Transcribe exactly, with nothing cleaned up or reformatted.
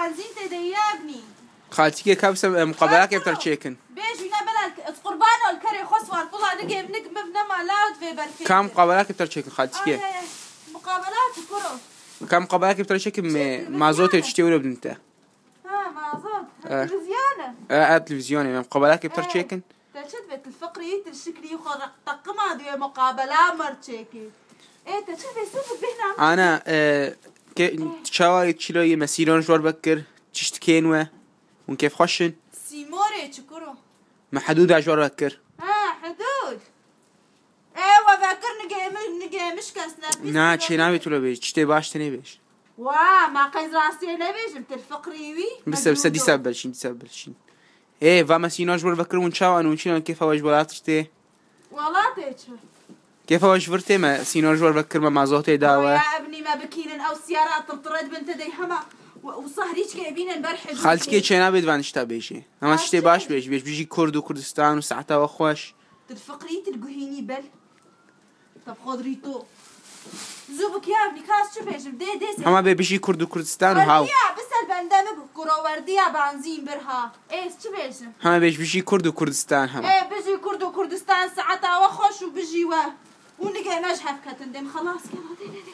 Benzîn tê de ye ebnî. Xaltîkê ka bise, e, muqabelakê bi te re çêkin. Bêj wî ne belal, ez qurban ol kerê xwe swar pula nigê min nik miv nema lawt vê berfê. Ka muqabelakê bi te re çêkin xaltîkê. Ay, ay, ay. Muqabela tu kuro. Ka muqabelakê bi te re çêkin, me, mazotê tiştê wilo bidin te. Ha, mazot. Ha, televîzyon e. E, e, televîzyonê, me muqabelakê bi te re çêkin. Te çi dibê, tu fikrî, tu şikrî xwe re-, teqima diwê muqabela mer çêkî. Ê, te çi dibê, sor bêhna. Ana, e, ke, çawa kîloyê me sînon ji we re vekir, tişt kên we, hûn kêfxweş in. Sîmorê çi kuro? Me hidûda ji we re vekir. Ha, hidûd. Ê, we vekir nigê min, nigê min şikest nebîst. Na, çê nabê tu le bêj, tiştê baş tenê bêj. Wa, ma qey rastiyê nebêjim, tu fikrî wî. Bise, bise, dîsa belşîn, dîsa belşîn. Ê, va me sînon ji we re vekir hûn çawa in, hûn çînan kêfa we ji welat tê. Welatê çi? Kêfa we ji vir tê, me sînon ji we re vekir, me mazotê da we. Ya ebnî me bikînin, ew siyara tirtire dibin te dey hema. We, û sahrî çikê bînin ber hidû. Xaltîkê çê nabê di van tişta bêjê. Hema tiştê baş bêj, bêj bijî Kurd û Kurdistan û saeta we xweş. Tu fikrî, tu guhînî bel. Te bi xwe dirî to. Zû bikî ya, nîka ez çi bêjim? Dê, dê se. Hema bê bijî Kurd û Kurdistan û haw. Werdiya, biser bende min bi kuro werdiya benzîn bir ha. Ê, ez çi bêjim? Hema bêj bijî Kurd û Kurdistan hema. Ê, bijî Kurd û Kurdistan, saeta we xweş û bijî we. Û nigê me ji hev ketin, dê min xelas kena, dê, dê, dê.